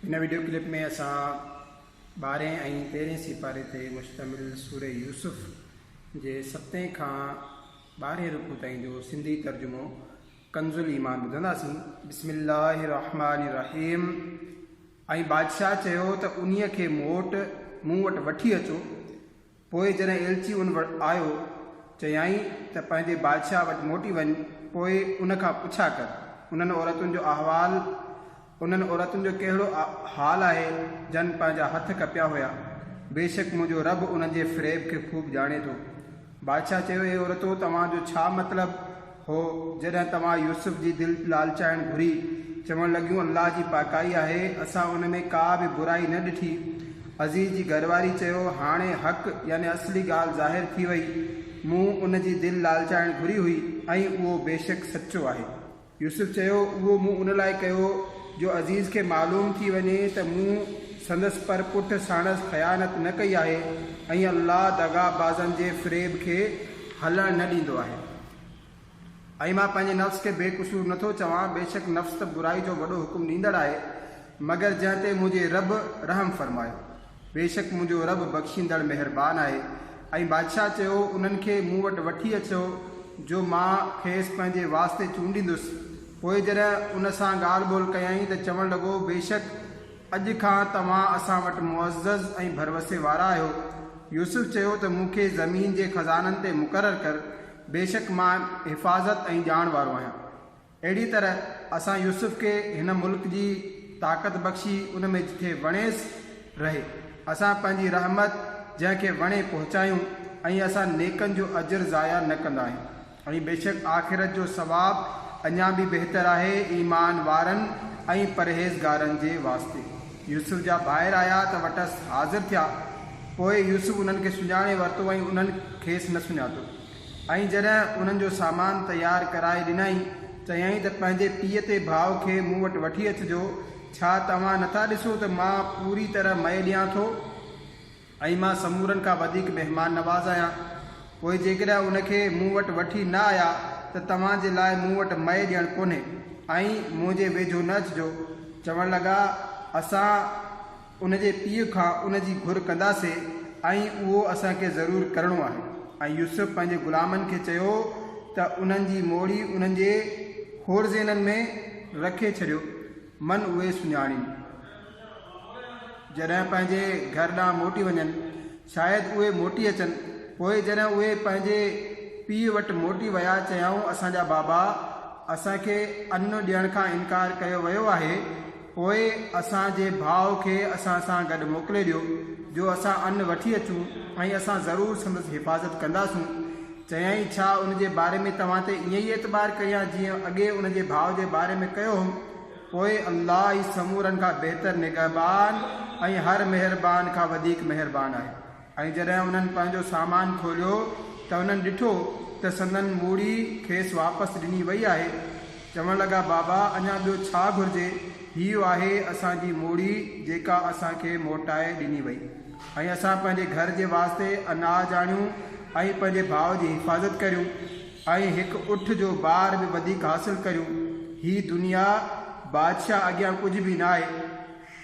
هن video clip ۾ اسان ٻارهين ۽ تيرهين سيپاري تي مشتمل سورة يوسف جي ستين کان ٻارهين رڪوع تائين جو سنڌي ترجمو ڪنز الايمان ٻڌنداسين. بسم الله الرحمٰن الرحيم ۽ بادشاهه چيو ته انهيء کي موٽ مون وٽ وٺي اچو. پوء جڏهن ايلچي ان وٽ آيو، چيائين ته پنهنجي بادشاهه وٽ موٽي وڃ، پوء ان کان پڇا ڪر، انهن عورتن جو احوال، انهن عورتن جو ڪهڙو حال آهي، جن پنهنجا هٿ ڪپيا هيا؟ بيشڪ منهنجو رب انهن جي فريب کي خوب ڄاڻي ٿو. بادشاهه چيو، اي عورتو! توهان جو ڇا مطلب؟ هو، جڏهن توهان يوسف جي دل لالچائڻ گهري، چوڻ لڳيون، الله جي پاڪائي آهي، اسان ان ۾ ڪا به برائي نه ڏٺي. عزيز جي گهرواري چيو، هاڻي حق يعني اصلي ڳالهه ظاهر ٿي وئي، مون ان جي دل لالچائڻ گهري هئي ۽ اهو بيشڪ سچو آهي. يوسف چيو، اهو مون ان لاء ڪيو جو عزيز کي معلوم ٿي وڃي ته مون سندس پر پٺ ساڻس خيانت نه ڪئي آهي ۽ الله دغا بازن جي فريب کي هلڻ نه ڏيندو آهي. ۽ مان پنهنجي نفس کي بي قصور نه ٿو چوان، بيشڪ نفس ته برائي جو وڏو حڪم ڏيندڙ آهي، مگر جنهن تي منهنجي رب رحم فرمايو. بيشڪ منهنجو رب بخشيندڙ مهربان آهي. ۽ بادشاهه چيو، انهن کي مون وٽ وٺي اچو جو مان کيس پنهنجي واسطي چونڊيندس. پوء جڏهن ان سان ڳالهه ٻولهه ڪيائين ته چوڻ لڳو، بيشڪ اڄ کان توهان اسان وٽ معزز ۽ ڀروسي وارا آهيو. يوسف چيو ته مون کي زمين جي خزانن تي مقرر ڪر، بيشڪ مان حفاظت ۽ ڄاڻ وارو آهيان. اهڙيء طرح اسان يوسف کي هن ملڪ جي طاقت بخشي ان ۾ جٿي وڻيس رهي. اسان پنهنجي رحمت جنهن کي وڻي پهچايون ۽ اسان نيڪن جو اجر ضايع نه ڪندا آهيون. ۽ بيشڪ آخرت جو ثواب اڃا به بهتر آهي ايمان وارن ۽ پرهيزگارن جي واسطي. يوسف جا ڀائر آيا ته وٽس حاضر ٿيا، پوء يوسف انهن کي سڃاڻي ورتو ۽ انهن کيس نه سڃاتو. ۽ جڏهن انهن جو سامان تيار ڪرائي ڏنائين، چيائين ته پنهنجي پيء تي ڀاء کي مون وٽ وٺي اچجو، ڇا توهان نٿا ڏسو ته مان پوري طرح مئي ڏيان ٿو؟ ۽ مان سمورن کان وڌيڪ مهمان نواز آهيان. پوء جيڪڏهن ان کي مون وٽ وٺي نه آيا ته توهان جي لاء مون وٽ مئي ڏيڻ ڪونهي ۽ منهنجي ويجهو نه اچجو. چوڻ لڳا، اسان ان جي پيء کان ان جي گهر ڪنداسين ۽ اهو اسان کي ضرور ڪرڻو آهي. ۽ يوسف پنهنجي غلامن کي چيو ته انهن جي موڙي انهن جي خورزينن ۾ رکي ڇڏيو، من اهي سڃاڻين. جڏهن پنهنجي گهر ڏانهن موٽي وڃن، شايد اهي موٽي اچن. پوء جڏهن اهي پنهنجي پيء وٽ موٽي ويا، چيائون، اسان جا بابا! اسان کي ان ڏيڻ کان انڪار ڪيو ويو آهي، پوء اسان جي ڀاء کي اسان سان گڏ موڪلي ڏيو، جو اسان ان وٺي اچون ۽ اسان ضرور سندس حفاظت ڪنداسون. چيائين، ڇا ان جي باري ۾ توهان تي ائين ئي اعتبار ڪريان، جيئن اڳي ان جي ڀاء جي باري ۾ ڪيو هوم؟ پوء الله ئي سمورن کان بهتر نگهبان ۽ هر مهربان کان وڌيڪ مهربان آهي. ۽ جڏهن انهن پنهنجو سامان کوليو ته انهن ڏٺو ته سندن موڙي کيس واپس ڏني وئي آهي. چوڻ لڳا بابا اڃا ٻيو ڇا گهرجي، هيء آهي اسان جي موڙي جيڪا اسان کي موٽائي ڏني وئي ۽ اسان پنهنجي گهر جي واسطي اناج آڻيون ۽ پنهنجي ڀاء جي حفاظت ڪريون. ۽ هڪ اٺ جو بار به وڌيڪ حاصل ڪريون، هي دنيا بادشاهه اڳيان ڪجهه به ناهي.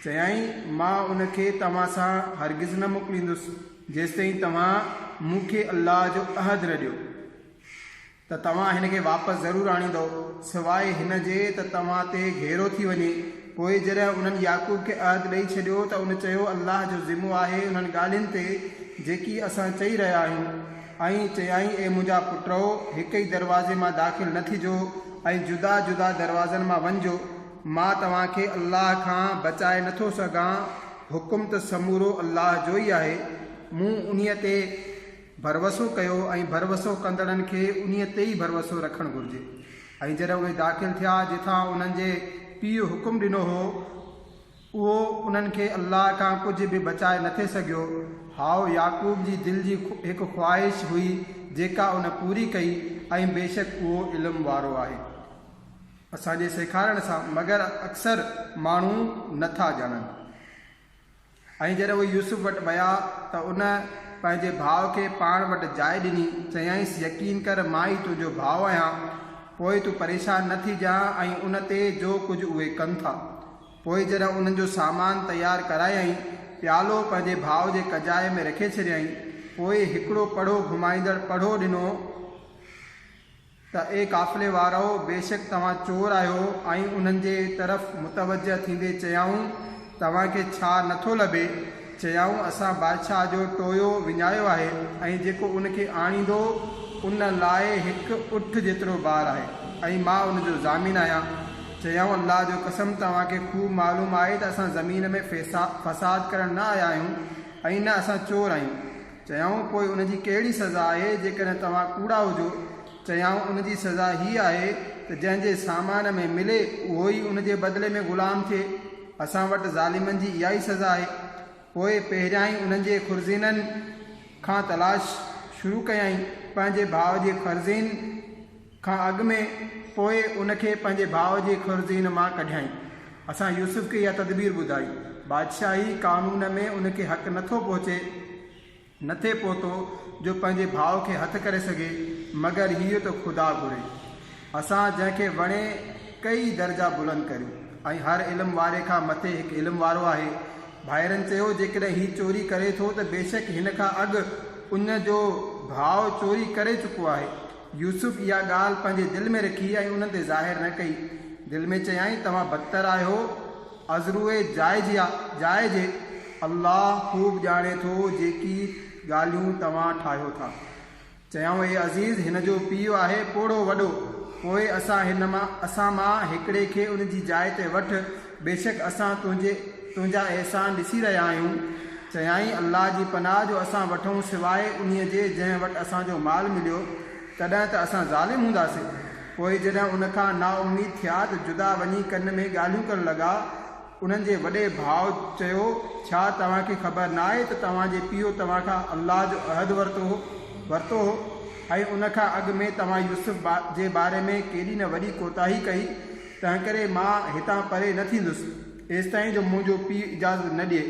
چيائين، مان ان کي توهان سان هرگز نه موڪليندس، جيستائين توهان مون کي الله جو عهد نه ڏيو ته توهان هن کي واپس ضرور آڻيندؤ، سواء هن جي ته توهان تي گهيرو ٿي وڃي. پوء جڏهن انهن يعقوب کي عهد ڏئي ڇڏيو ته ان چيو، الله جو ذمو آهي انهن ڳالهين تي جيڪي اسان چئي رهيا آهيون. ۽ چيائين، اي منهنجا پٽؤ! هڪ ئي دروازي مان داخل نه ٿجو ۽ جدا جدا دروازن مان وڃجو. مان توهان کي الله کان بچائي نه ٿو سگهان، حڪم ته سمورو الله جو ئي آهي. مون انهيء تي ڀروسو ڪيو ۽ ڀروسو ڪندڙن کي انهيء تي ئي ڀروسو رکڻ گهرجي. ۽ جڏهن اهي داخل ٿيا جتان انهن جي پيء حڪم ڏنو هو، اهو انهن کي الله کان ڪجهه به بچائي نه ٿي سگهيو. هائو، يعقوب جي دل جي هڪ خواهش هئي جيڪا ان پوري ڪئي ۽ بيشڪ اهو علم وارو آهي. اسان جي سيکارڻ سان، مگر اڪثر ماڻهو نه ٿا ڄاڻن. ۽ جڏهن اهي يوسف وٽ ويا ته ان پنهنجي ڀاء کي پاڻ وٽ جاء ڏني، چيائينس، يقين ڪر مان ئي تنهنجو ڀاء آهيان، پوء تون پريشان نه ٿيجان ۽ ان تي جو ڪجهه اهي ڪن ٿا. پوء جڏهن انهن جو سامان تيار ڪرايائين، پيالو پنهنجي ڀاء جي ڪجائي ۾ رکي ڇڏيائين. پوء هڪڙو پڙهو گهمائيندڙ پڙهو ڏنو ته اي قافلي وارؤ! بيشڪ توهان چور آهيو ۽ انهن جي طرف متوجه ٿيندي چيائون، توهان کي ڇا نه ٿو لڀي؟ چيائون، اسان بادشاهه جو ٽويو وڃايو آهي ۽ جيڪو ان کي آڻيندو ان لاء هڪ اٺ جيترو بار آهي ۽ مان ان جو ضامن آهيان. چيائون، الله جو قسم توهان کي خوب معلوم آهي ته اسان زمين ۾ فساد ڪرڻ نه آيا آهيون ۽ نه اسان چور آهيون. چيائون، پوء ان جي ڪهڙي سزا آهي، جيڪڏهن توهان ڪوڙا هجو؟ چيائون، ان جي سزا هيء آهي ته جنهن جي سامان ۾ ملي، اهو ئي ان جي بدلي ۾ غلام ٿئي. اسان وٽ ظالمن جي اها ئي سزا آهي. پوء پهريائين انهن جي خرزينن کان تلاش شروع ڪيائين، پنهنجي ڀاء جي خرزين کان اڳ ۾، پوء ان کي پنهنجي ڀاء جي خرزين مان ڪڍيائين. اسان يوسف کي اها تدبير ٻڌائي. بادشاهي قانون ۾ ان کي حق نه ٿو پهچي، نه ٿي پهتو جو پنهنجي ڀاء کي هٿ ڪري سگهي، مگر هيء ته خدا گهري. اسان جنهن کي وڻي ڪيئي درجا بلند ڪريون ۽ هر علم واري کان مٿي هڪ علم وارو آهي. ڀائرن چيو، جيڪڏهن هي چوري ڪري ٿو ته بيشڪ هن کان اڳ ان جو ڀاء چوري ڪري چڪو آهي. يوسف اها ڳالهه پنهنجي دل ۾ رکي ۽ انهن تي ظاهر نه ڪئي. دل ۾ چيائين، توهان بدتر آهيو ازروء جاء جاء جي، الله خوب ڄاڻي ٿو جيڪي ڳالهيون توهان ٺاهيو ٿا. چيائون، اي عزيز! هن جو پيء آهي پوڙهو وڏو، پوء اسان هن مان اسان مان هڪڙي کي ان جي جاء تي وٺ، بيشڪ اسان تنهنجي تنهنجا احسان ڏسي رهيا آهيون. چيائين، الله جي پناهه جو اسان وٺون سواء انهيء جي جنهن وٽ اسان جو مال مليو، تڏهن ته اسان ظالم هونداسين. پوء جڏهن ان کان نااميد ٿيا ته جدا وڃي ڪن ۾ ڳالهيون ڪرڻ لڳا. انهن جي وڏي ڀاء چيو، ڇا توهان کي خبر ناهي ته توهان جي پيء توهان کان الله جو عهد ورتو هو ۽ ان کان اڳ ۾ توهان يوسف جي باري ۾ ڪيڏي نه وڏي ڪوتاهي ڪئي، تنهنڪري مان هتان پري نه ٿيندس. ايستائين جو منهنجو پيء اجازت نه ڏئي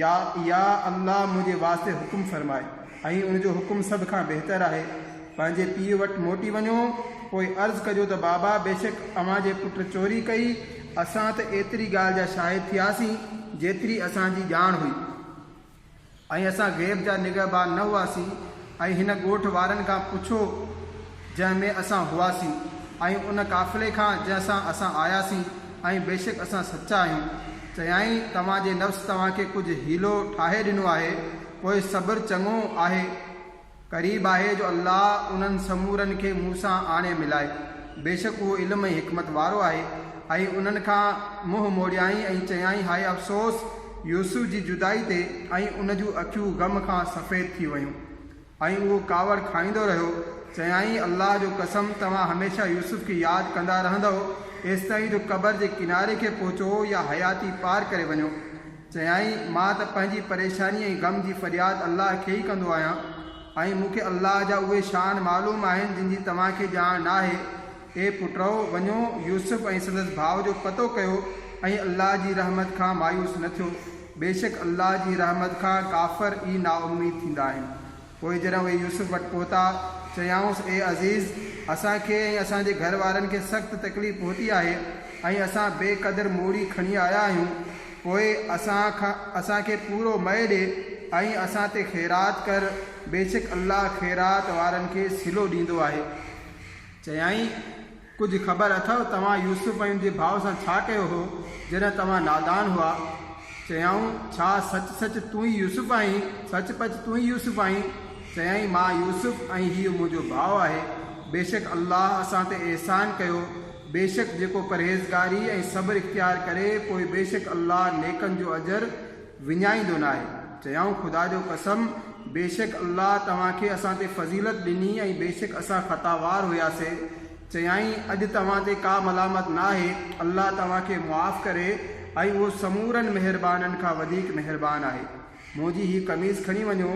يا يا الله منهنجي واسطي حڪم فرمائي ۽ ان جو حڪم سڀ کان بهتر آهي. پنهنجي پيء وٽ موٽي وڃو، پوء عرض ڪجو ته بابا بيشڪ اوهان جي پٽ چوري ڪئي، اسان ته ايتري ڳالهه جا شاهد ٿياسين، جيتري اسان جي ڄاڻ هئي. ۽ اسان غيب جا نگهبان نه هئاسين ۽ هن ڳوٺ وارن کان پڇو جنهن ۾ اسان هئاسين ۽ ان قافلي کان جنهن سان اسان آياسين ۽ بيشڪ اسان سچا آهيون. چيائين، توهان جي نفس توهان کي ڪجهه حيلو ٺاهي ڏنو آهي، پوء صبر چڱو آهي. قريب آهي جو الله انهن سمورن کي مون سان آڻي ملائي، بيشڪ اهو علم ۽ حڪمت وارو آهي. ۽ انهن کان منهن موڙيائين ۽ چيائين هاء افسوس يوسف جي جدائي تي ۽ ان جون اکيون غم کان سفيد ٿي ويون ۽ اهو ڪاوڙ کائيندو رهيو. چيائين الله جو قسم توهان هميشه يوسف کي ياد ڪندا رهندؤ ايستائين جو قبر جي ڪناري کي پهچو يا حياتي پار ڪري وڃو. چيائين، مان ته پنهنجي پريشاني ۽ غم جي فرياد الله کي ئي ڪندو آهيان ۽ مون کي الله جا اهي شان معلوم آهن جن جي توهان کي ڄاڻ ناهي. اي پٽرؤ! وڃو، يوسف ۽ سندس ڀاء جو پتو ڪيو ۽ الله جي رحمت کان مايوس نه ٿيو. بيشڪ الله جي رحمت کان ڪافر ئي نااميد ٿيندا آهن. پوء جڏهن اهي يوسف وٽ پهتا، چيائونس، اي عزيز! اسان کي ۽ اسان جي گهر وارن کي سخت تڪليف پهتي آهي ۽ اسان بي قدر موڙي کڻي آيا آهيون، پوء اسان کي پورو مئي ڏي ۽ اسان تي خيرات ڪر، بيشڪ الله خيرات وارن کي صلو ڏيندو آهي. چيائين، ڪجهه خبر اٿئو توهان يوسف ۽ ان جي ڀاء سان ڇا ڪيو هو، جڏهن توهان نادان هئا؟ چيائون، ڇا سچ سچ تون ئي يوسف آهين؟ سچ پچ تون ئي يوسف آهين؟ چيائين، مان يوسف ۽ هيء منهنجو ڀاء آهي. بيشڪ الله اسان تي احسان ڪيو. بيشڪ جيڪو پرهيزگاري ۽ صبر اختيار ڪري، پوء بيشڪ الله نيڪن جو اجر وڃائيندو ناهي. چيائون، خدا جو قسم! بيشڪ الله توهان کي اسان تي فضيلت ڏني ۽ بيشڪ اسان خطاوار هياسين. چيائين، اڄ توهان تي ڪا ملامت ناهي، الله توهان کي معاف ڪري ۽ اهو سمورن مهربانن کان وڌيڪ مهربان آهي. منهنجي هيء قميص کڻي وڃو،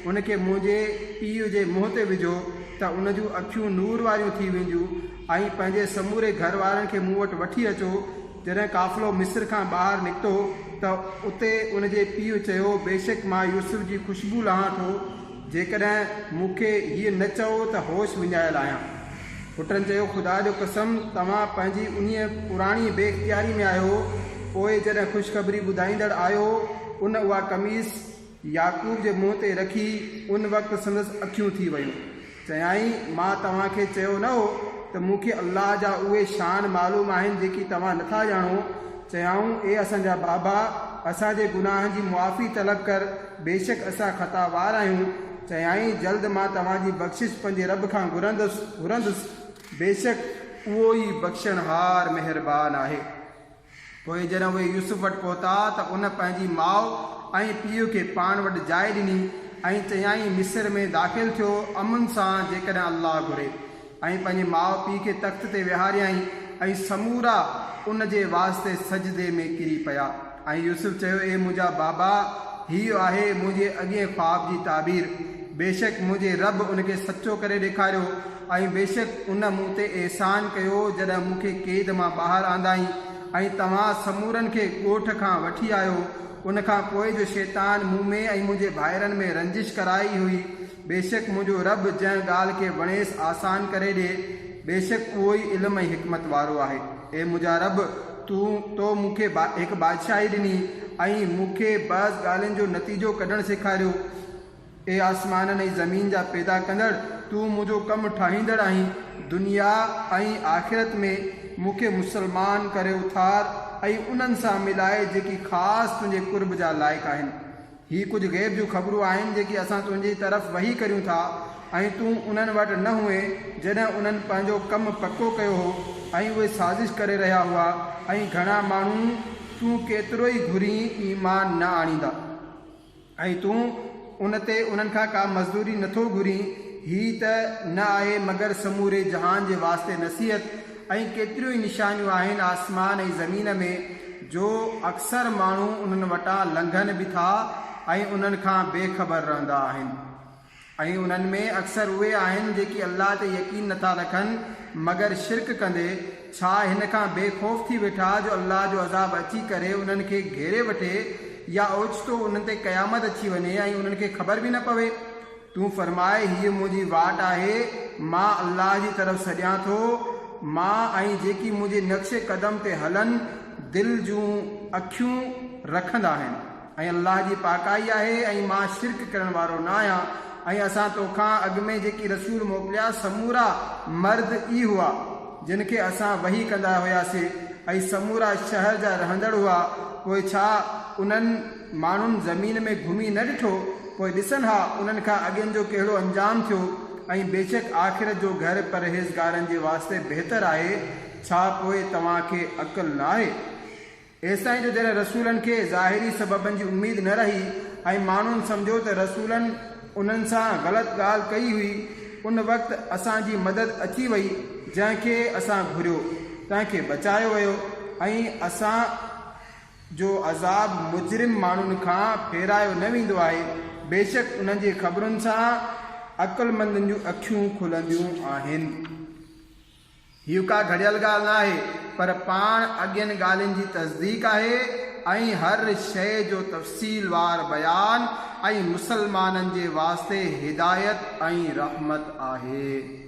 ان کي منهنجي پيء جي منهن تي وجهو ته ان جون اکيون نور واريون ٿي وينديون ۽ پنهنجي سموري گهر وارن کي مون وٽ وٺي اچو. جڏهن قافلو مصر کان ٻاهر نڪتو ته اتي ان جي پيء چيو، بيشڪ مان يوسف جي خوشبو لهان ٿو، جيڪڏهن مون کي هيء نه چئو ته هوش وڃايل آهيان. پٽن چيو، خدا جو قسم، توهان پنهنجي انهيء پراڻي بي اختياري ۾ آهيو. پوء جڏهن خوشخبري ٻڌائيندڙ آيو، ان اها قميص يعقوب جي منهن تي رکي، ان وقت سندس اکيون ٿي ويون. چيائين، مان توهان کي چيو نه هو ته مون کي الله جا اهي شان معلوم آهن جيڪي توهان نٿا ڄاڻو؟ چيائون، اي اسان جا بابا! اسان جي گناهن جي معافي طلب ڪر، بيشڪ اسان خطا وار آهيون. چيائين، جلد مان توهان جي بخشش پنهنجي رب کان گهرندس، گهرندس، بيشڪ اهو ئي بخشڻهار مهربان آهي. پوء جڏهن اهي يوسف وٽ پهتا ته ان پنهنجي ماء ۽ پيء کي پاڻ وٽ جاء ڏني ۽ چيائين، مصر ۾ داخل ٿيو امن سان جيڪڏهن الله گهري. ۽ پنهنجي ماء پيء کي تخت تي ويهاريائين ۽ سمورا ان جي واسطي سجدي ۾ ڪري پيا. ۽ يوسف چيو، اي منهنجا بابا! هيء آهي منهنجي اڳئين خواب جي تعبير. بيشڪ منهنجي رب ان کي سچو ڪري ڏيکاريو ۽ بيشڪ ان مون تي احسان ڪيو جڏهن مون کي قيد مان ٻاهر آندائين ۽ توهان سمورن کي ڳوٺ کان وٺي آيو ان کان پوء جو شيطان مون ۾ ۽ منهنجي ڀائرن ۾ رنجش ڪرائي هئي بيشڪ منهنجو رب جنهن ڳالهه کي وڻيس آسان ڪري ڏي بيشڪ اهو ئي علم ۽ حڪمت وارو آهي. اي منهنجا رب! تون تو مون کي هڪ بادشاهي ڏني ۽ مون کي بعض ڳالهين جو نتيجو ڪڍڻ سيکاريو. اي آسمانن ۽ زمين جا پيدا ڪندڙ! تون منهنجو ڪم ٺاهيندڙ آهين. دنيا ۽ آخرت ۾ مون کي مسلمان ڪري اٿار ۽ انهن سان ملائي جيڪي خاص تنهنجي قرب جا لائق آهن. هي ڪجهه غيب جون خبرون آهن جيڪي اسان تنهنجي طرف وحي ڪريون ٿا ۽ تون انهن وٽ نه هئين جڏهن انهن پنهنجو ڪم پڪو ڪيو هو ۽ اهي سازش ڪري رهيا هئا ۽ گهڻا ماڻهو تون ڪيترو ئي گهرين ايمان نه آڻيندا ۽ تون ان تي انهن کان ڪا مزدوري نٿو گهرين هي ته نه آهي مگر سموري جهان جي واسطي نصيحت ۽ ڪيتريون ئي نشانيون آهن آسمان ۽ زمين ۾ جو اڪثر ماڻهو انهن وٽان لنگهن به ٿا ۽ انهن کان بي خبر رهندا آهن ۽ انهن ۾ اڪثر اهي آهن جيڪي الله تي يقين نٿا رکن مگر شرڪ ڪندي، ڇا هن کان بي خوف ٿي ويٺا جو الله جو عذاب اچي ڪري انهن کي گهيري وٺي يا اوچتو انهن تي قيامت اچي وڃي ۽ انهن کي خبر به نه پوي؟ تون فرماء، هيء منهنجي واٽ آهي، مان الله جي طرف سڏيان ٿو، مان ۽ جيڪي منهنجي نقش قدم تي هلن، دل جون اکيون رکندا آهن ۽ الله جي پاڪائي آهي ۽ مان شرڪ ڪرڻ وارو نه آهيان ۽ اسان توکان اڳ ۾ جيڪي رسول موڪليا سمورا مرد ئي هئا جن کي اسان وحي ڪندا هياسي ۽ سمورا شهر جا رهندڙ هئا پوء ڇا انهن ماڻهن زمين ۾ گهمي نه ڏٺو، پوء ڏسن ها انهن کان اڳين جو ڪهڙو انجام ٿيو ۽ بيشڪ آخرت جو گهر پرهيزگارن جي واسطي بهتر آهي، ڇا پوء توهان کي عقل نه آهي؟ ايستائين جو جڏهن رسولن کي ظاهري سببن جي اميد نه رهي ۽ ماڻهن سمجهيو ته رسولن انهن سان غلط ڳالهه ڪئي هئي، ان وقت اسان جي مدد اچي وئي، جنهن کي اسان گهريو، تنهن کي بچايو ويو ۽ اسان. جو عذاب مجرم ماڻهن کان ڦيرايو نه ويندو آهي، بيشڪ انهن جي خبرن سان عقلمندن جون اکيون کلنديون آهن. هيء ڪا گهڙيل ڳالهه نه آهي، پر پاڻ اڳين ڳالهين جي تصديق آهي ۽ هر شيء جو تفصيلوار بيان ۽ مسلمانن جي واسطي هدايت ۽ رحمت آهي.